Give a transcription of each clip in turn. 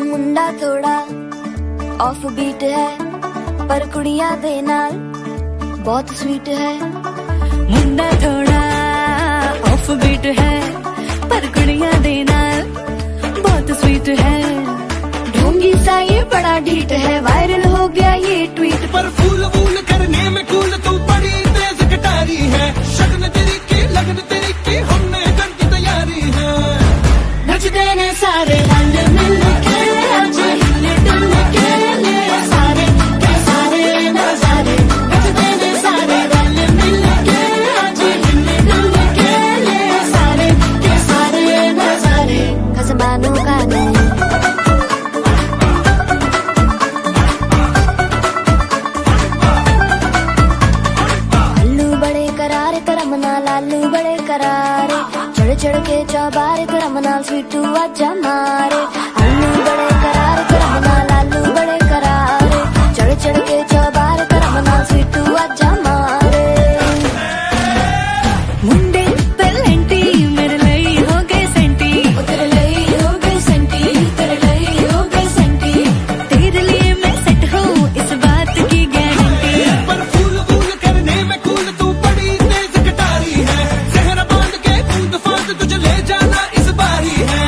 मुंडा थोड़ा off beat है पर कुड़ियां दे नाल बहुत स्वीट है। मुंडा थोड़ा ऑफ बीट है पर कुड़ियां दे नाल बहुत स्वीट है। ढोंगी सा ये बड़ा ढीठ है, वायरल हो गया ये ट्वीट। पर फूल वूल करने में कूल तू बड़ी तेज कटारी है। शगन तेरी की लगन तेरी की हमने कर की तैयारी है। नचदे ने सारे रल मिल के अज हिल डुल के ले सारे के सारे नजारे। नचदे ने सारे रल मिल के अज हिल डुल के ले सारे के सारे नजारे। खसमानू खाने आलू बड़े करारे करम नाल, आलू बड़े करारे चढ़ चढ़ के चौबारे करम नाल स्वीटू आजा मारे। आलू बड़े करारे करम नाल, आलू बड़े करारे चढ़ चढ़ के चौबारे करम नाल स्वीटू आजा मारे। मुंडे पेलेंटी मेरे लई हो गए सेंटी, तेरे लई हो गए सेंटी, तेरे लई हो गए सेंटी। तेरे लिए मैं सेट हूँ इस बात की गारंटी। पर फूल वूल करने में कूल तू बड़ी तेज कटारी है। जहर बांध के कूद फांद तुझे ले जाना इस बारी है।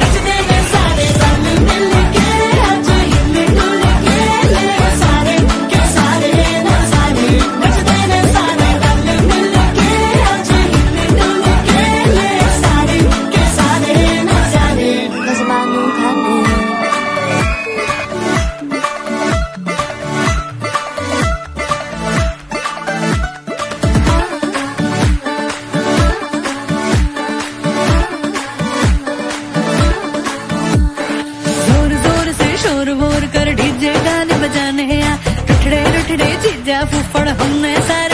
नचदे ने सारे रल मिल के अज हिल डुल के ले सारे के सारे नजारे। नचदे ने सारे रल मिल के अज हिल डुल के ले सारे के सारे नजारे। खसमानू खाने जोर जोर से शोर वोर कर डीजे गाने बजाने आ, रुठड़े रुठड़े जीजा फूफड़ हमने सारे।